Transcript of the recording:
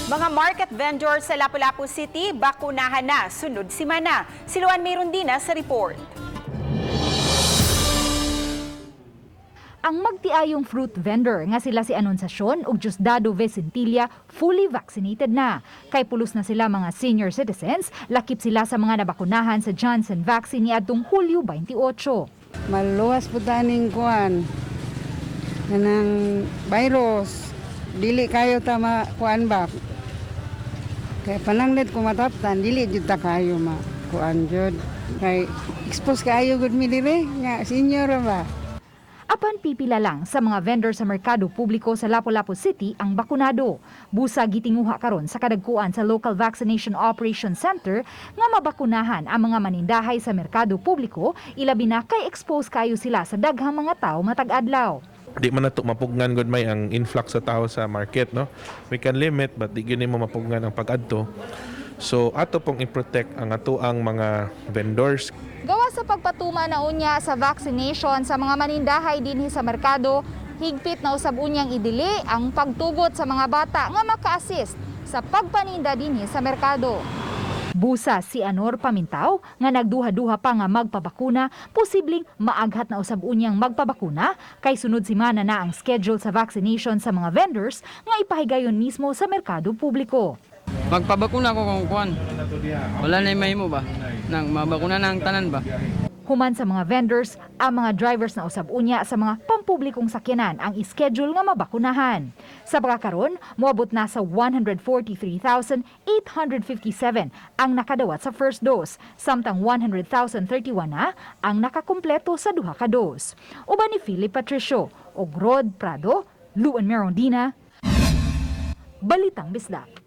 Mga market vendors sa Lapu-Lapu City, bakunahan na sunod simana. Si Luan Mirundina sa report. Ang magtiayong fruit vendor nga sila si Anunciacion ug Diosdado Vicentilla, fully vaccinated na. Kay pulos na sila mga senior citizens, lakip sila sa mga nabakunahan sa Johnson vaccine niadtong Hulyo 28. Maluwas po taning kuan kanang virus, dili kayo ta kuan ba, kay pananglit ko mataptan, dili jud ta kayo ma kuan jud, kay expose kaayo gud mi dire nga senior ra ba. Apan pipila lang sa mga vendor sa merkado publiko sa Lapu-Lapu City ang bakunado. Busa gitinguha karon sa kadagkuan sa Local Vaccination Operation Center nga mabakunahan ang mga manindahay sa merkado publiko, ilabi na kay expose kayo sila sa daghang mga tao matag adlaw. Di man nato mapugnan gud may ang influx sa tao sa market, no? We can limit, but di gyud nimo mapugnan ang pag-adto, so ato pong i-protect ang atoang mga vendors. Gawa sa pagpatuma na unya sa vaccination sa mga manindahay dinhi sa merkado, higpit na usab unyang idili ang pagtugot sa mga bata nga maka-assist sa pagpaninda dinhi sa merkado. Busa si Anor Pamintaw nga nagduha-duha pa nga magpabakuna, posibleng maaghat na usab unyang magpabakuna kay sunod simana na ang schedule sa vaccination sa mga vendors nga ipahigayon mismo sa merkado publiko. Magpabakuna ko kung kuan. Wala na mahimo ba? Nang mabakuna na ang tanan ba? Human sa mga vendors, ang mga drivers na usab unya sa mga pampublikong sakyanan ang ischedule nga mabakunahan. Sa pagkakaron, moabot na sa 143,857 ang nakadawat sa first dose, samtang 100,031 na ang nakakumpleto sa duha ka dose. Uban ni Philip Patricio ug Rod Prado, Luan Merondina, Balitang Bisdak.